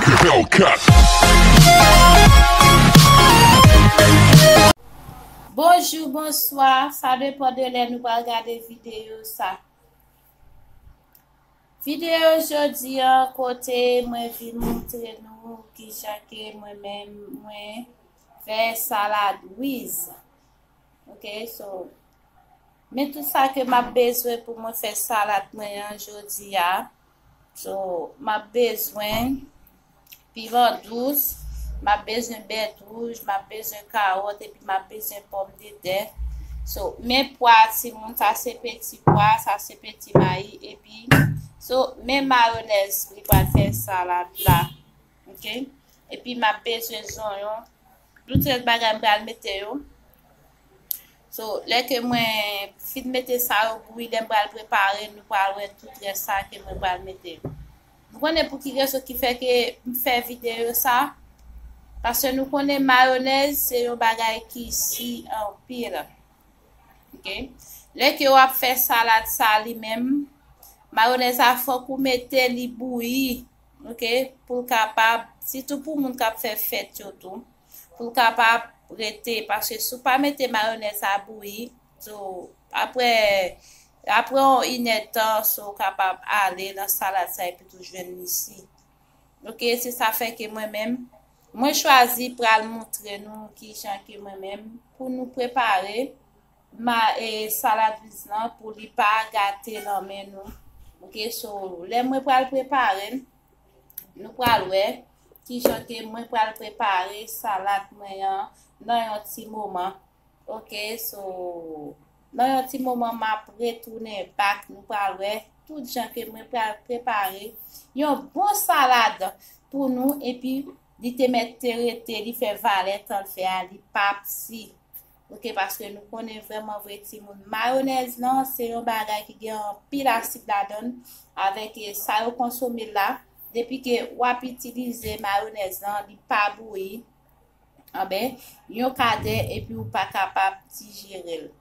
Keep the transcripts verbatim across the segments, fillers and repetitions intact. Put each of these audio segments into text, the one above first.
Hellcat. Bonjou, bonswa, sa depann de lè nou pral gade videyo sa. Videyo jodi a, kote mwen vin montre nou kijan ke mwen menm mwen fè salad wiz. Ok, so, men tout sa ke m ap bezwen pou mwen fè salad mwen an jodi a. So, m ap bezwen piman dous, m ap bezwen bèt wouj, m ap bezwen kawòt, epi m ap bezwen pòmdetè. So, men pwa timoun, sa se peti pwa, sa se peti mayi, epi, so, men mayonèz li pral fè salad la. Ok? Epi m ap bezwen zonyon. Tout rès bagay m pral mete yo. So, lè ke mwen fin mete sa yo bouyi, lè m pral prepare, nou pral wè tout rès sa ke mwen pral mete yo. Nou konnen pou ki rezon ki fè ke m fè videyo sa? Paske nou konnen mayonèz se yon bagay ki si anpil. Ok? Lè ke w ap fè salad sa li menm, mayonèz la fòk ou mete li bouyi, ok? Pou l kapab, sitou pou moun k ap fè fèt yo tou, pou l kapab rete, paske si w pa mete mayonèz la bouyi, so, apre, apre yon inèdtan, so, w kapab ale nan salad sa epi tou jwenn li si. Ok, se sa fè ke mwen menm, mwen chwazi pral montre nou kijan ke mwen menm, pou nou prepare ma, e, salad wiz lan pou li pa gate nan men nou. Ok, so, lè mwen pral prepare l, nou pral wè kijan ke mwen pral prepare salad mwen an nan yon ti moman. Ok, so, nan yon ti moman, m ap retounen back. Nou pral wè tout jan ke mwen pral prepare yon bon salad pou nou, epi li te mèt te rete, li fè valè tan l fè a, li p ap si. Ok, paske nou konnen vrèman vre timoun, mayonèz lan, se yon bagay ki gen anpil asid ladan l, avèk, e, sa yo konsome la, depi ke w ap itilize mayonèz lan, li pa bouyi, anben, yon kadè epi ou pa kapab dijere l.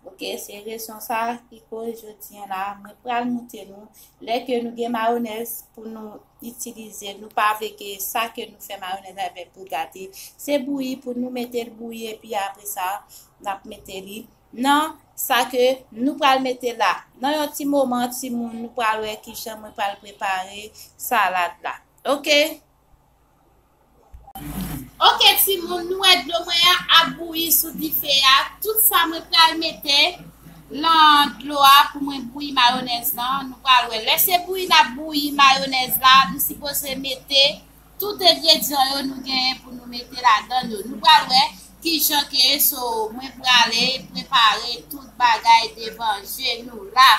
Ok, se rezon sa ki koz jodi a la, mwen pral montre nou, lè ke nou gen mayonèz pou nou itilize, nou pa vle ke sa ke nou fè mayonèz avèk pou gate. Se bouyi pou nou mete l bouyi epi apre sa, n ap mete li nan sa ke nou pral mete la. Nan yon ti moman, timoun, nou pral wè kijan mwen pral prepare salad la. Ok? Ok, timoun, nou wè dlo mwen an ap bouyi sou dife a. Tout sa mwen pral mete lan dlo a pou mwen bouyi mayonèz lan. Nou pral wè. Lè se bouyi n ap bouyi mayonèz la, nou sipoze mete tout engredyan yo nou genyen pou nou mete ladan yo. Nou pral wè kijan ke, so, mwen prale prepare tout bagay devan je nou la.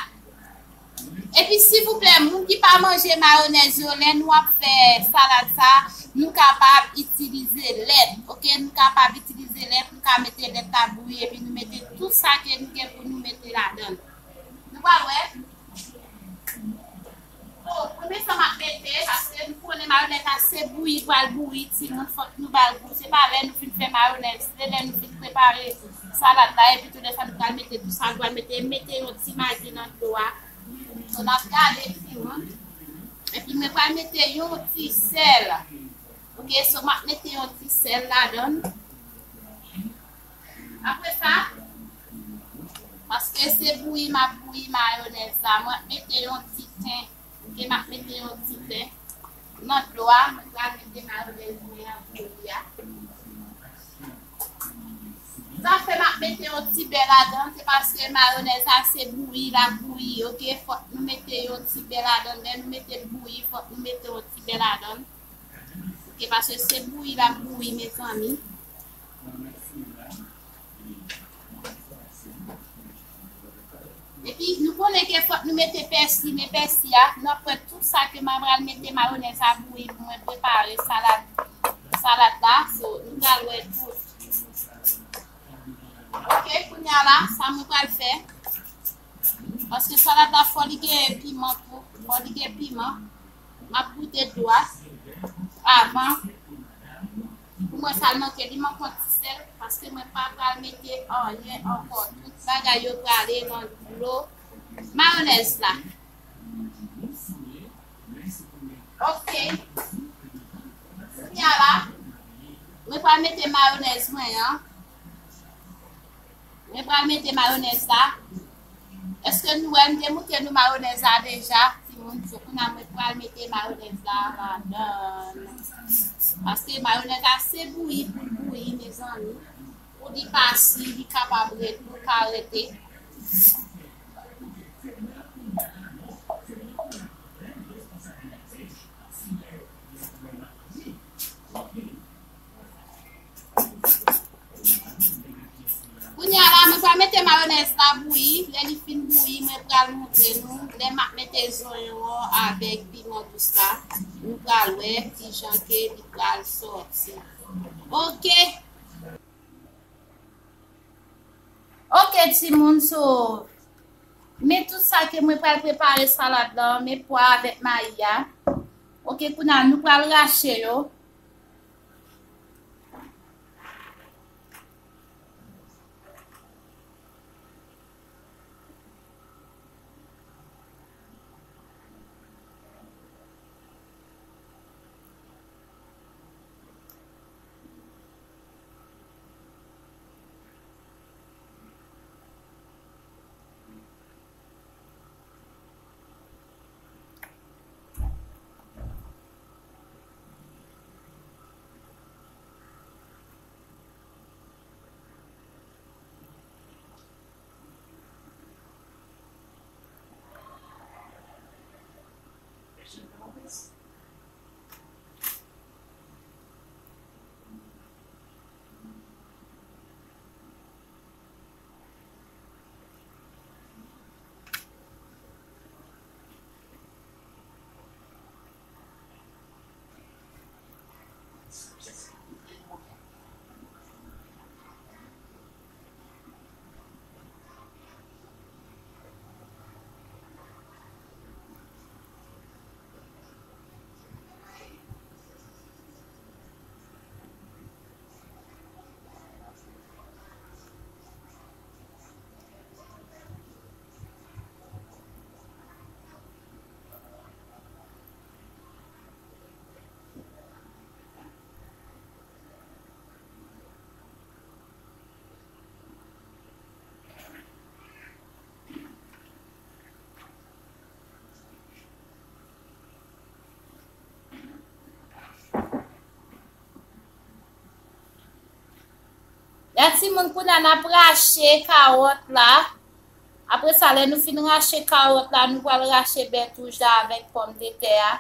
Epi, silvouplè, moun ki pa manje mayonèz yo, lè nou ap fè salad sa, nou kapab itilize lèt, ok? Nou kapab itilize lèt, nou ka mete lèt la bouyi, epi nou mete tout sa ke nou gen pou nou mete ladan l. Nou pral wè. So, premye sa m ap mete, paske nou konnen mayonèz la se bouyi, pral bouyi, timoun, fòk nou ba l gou. Se pa lè nou fin fè mayonèz, se lè nou fin prepare salad la, epi tou lè sa nou pral mete tout sa, nou pral mete, mete yon ti magi nan dlo a. So, n ap gade timoun. Epi mwen pral mete yon ti sèl. Ok, so m ap mete yon ti sèl ladan l. Apre sa, paske se bouyi m ap bouyi mayonèz la, mwen ap mete yon ti ten. Ok, m ap mete yon ti ten nan dlo a, mwen pral mete mayonèz mwen an bouyi a. Sa fè m ap mete yon ti bè ladan, se paske mayonèz la se bouyi l ap bouyi, ok? Fòk nou mete yon ti bè ladan, lè nou mete l bouyi, fòk nou mete yon ti bè ladan. Ok, paske se bouyi l ap bouyi, mezanmi. Epi, nou konnen ke fòk nou mete pèsi, men pèsi a, n ap pran tout sa ke m a pral mete mayonèz a bouyi pou mwen prepare salad, salad la. So, nou pral wè tout. Ok, kounye a la, sa mwen pral fè. Paske salad la, fò li gen piman tou. Fò li gen piman. M ap goute dlo a avan. Pou mwen, sa l manke, li manke yon ti sèl, paske mwen pa pral mete anyen ankò. Tout bagay yo prale nan dlo mayonèz la. Ok. Pral mete mayonèz mwen an. Mwen pral mete mayonèz la. Èske nou wè m te montre nou mayonèz la deja? Timoun, so kounye a mwen pral mete mayonèz la ladan. Paske mayonèz la se bouyi pou l bouyi, mezanmi. Pou li pa si, li kapab ret, pou l ka rete. Kounye a la, mwen pral mete mayonèz la bouyi. Lè li fin bouyi, mwen pral montre nou. Lè m ap mete zonyon an avèk piman dous la, nou pral wè kijan ke li pral sòti. Oke. Oke, timoun, so, men tout sa ke mwen pral prepare salad la, men pwa avèk mayi a. Oke, kounye a, nou pral rache yo. La, timoun, kounye a n ap rache kawòt la. Apre sa, lè nou fin rache kawòt la, nou pral rache bèt wouj la avèk pòmdetè a.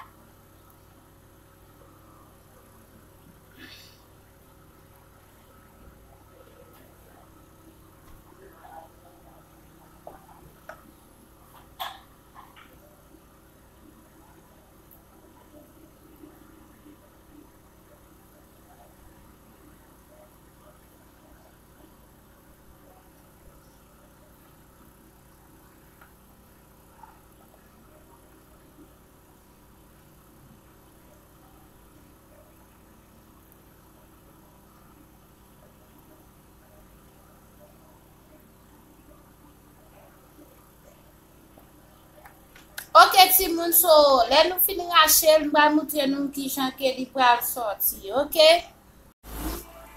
Oke, timoun, so, lè nou fin rache l, m pral montre nou kijan ke li pral sòti, oke?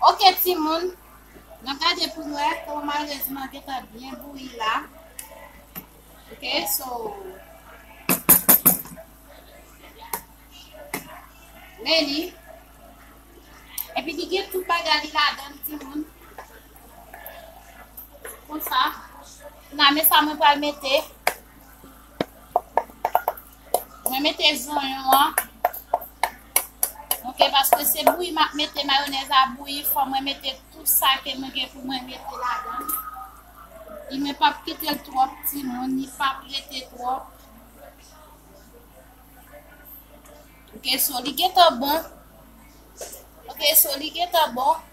Oke, timoun, n ap gade pou n wè kòman mayonèz mwen gentan byen bouyi la. Oke, so, men li. Epi li gen tout bagay li ladan l, timoun. Konsa. Kounye a, men sa mwen pral mete. Mwen mete zonyon an. Oke, paske se bouyi m ap mete, mayonèz la bouyi, fò mwen mete tout sa ke mwen gen pou mwen mete ladan. E mwen p ap kite l twòp, timoun, li p ap rete twòp. Oke, so li gentan bon. Oke, so li gentan bon.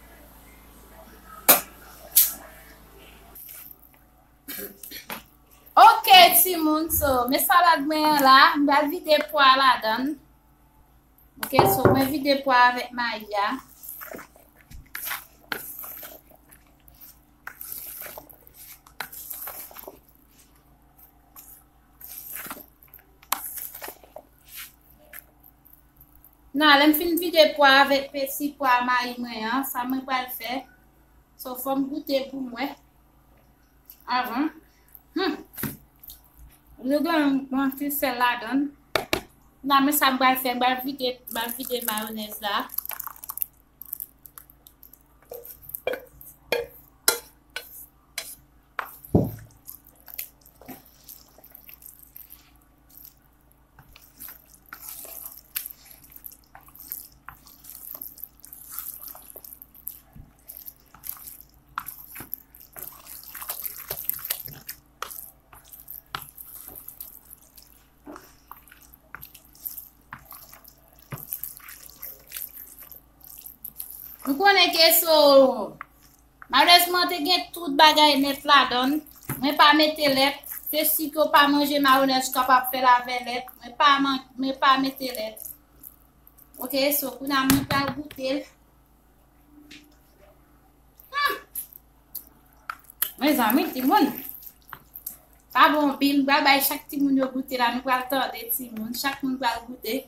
Oke, timoun, so, men salad mwen an la, m pral vide pwa ladan l. Oke, so, mwen vide pwa avèk mayi a. Nan, lè m fin vide pwa avèk peti pwa mayi mwen an, sa mwen pral fè. So, fò m goute pou m wè. Avan. Hmm. Li gen yon ti sèl ladan l. Nan, men sa m pral fè, m pral vide, m pral vide mayonèz la. M konnen ke so Malezman, te gen tout bagay nèt ladan l. Mwen pa mete lèt. Se si ke w pa manje mayonèz, ou kapab fè l avè lèt. Mwen pa man-, mwen pa mete lèt. Ok, so kounye a mwen pral goute l. Hmm. Mezanmi, timoun. Pa bon anpil, m pral bay chak timoun yo goute la. Nou pral tande timoun. Chak moun pral goute.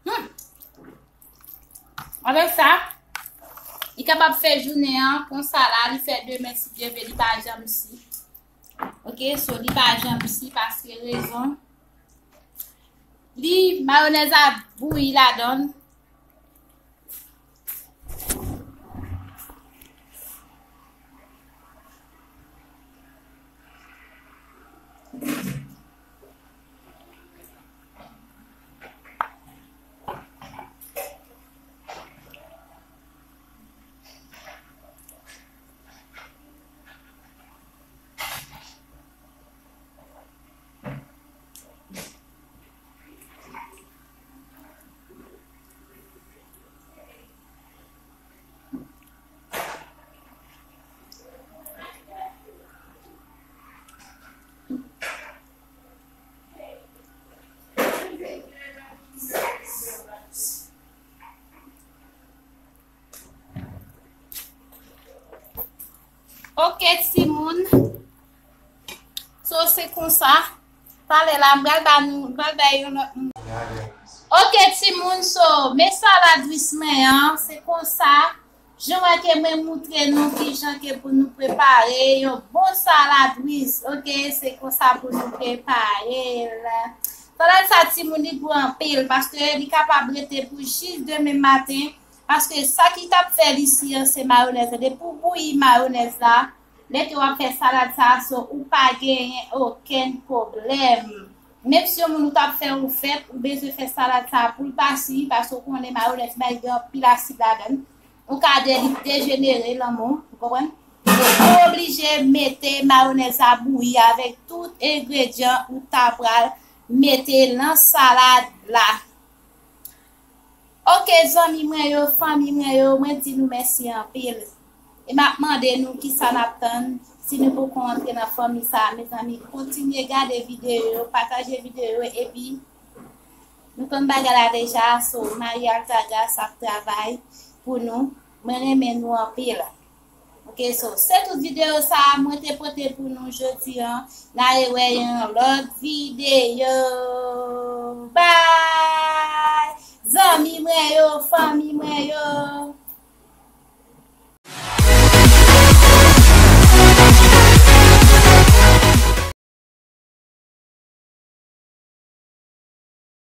Hmm. Avèk sa, li kapab fè jounen an konsa la, li fè demen si Dye vle, li pa janm si. Ok, so li pa janm si paske rezon. Li, mayonèz la bouyi ladan l. Ok, timoun. So, se konsa. Talè la, m pral ba nou, m pral bay yon lòt moun. Ok, timoun, so, men salad ris mwen an, se konsa. Jan wè ke mwen moutre nou kijan ke pou nou prepare yon bon salad ris. Ok, se konsa pou nou prepare l. Salad sa, timoun, li gou anpil, paske li kapab rete pou jis demen maten. Paske sa ki t ap fè li si an, se mayonèz la. Depi w bouyi mayonèz la, lè ke w ap fè salad sa, so ou pa genyen okenn pwoblèm. Menm si yon moun ou t ap fè yon fèt, ou bezwen fè salad sa pou l pa si, paske w konnen mayonèz la gen anpil asid ladan l. Ou ka de-, dejenere lanmou, ou konprann? Ou oblije mete mayonèz la bouyi avèk tout engredyan ou ta pral mete nan salad la. Ok, zanmi mwen yo, fanmi mwen yo, mwen di nou mèsi anpil. E m ap mande nou kisa n ap tann, si nou poko antre nan fanmi sa a, mezanmi, kontinye gade videyo yo, pataje videyo yo, epi nou konn bagay la deja, so, Marie Altagras ap travay pou nou. Mwen renmen nou anpil. Ok, so, se tout videyo sa a mwen te pote pou nou jodi an. N a rewè yon lòt videyo. Bye! Zanmi mwen yo, fanmi mwen yo.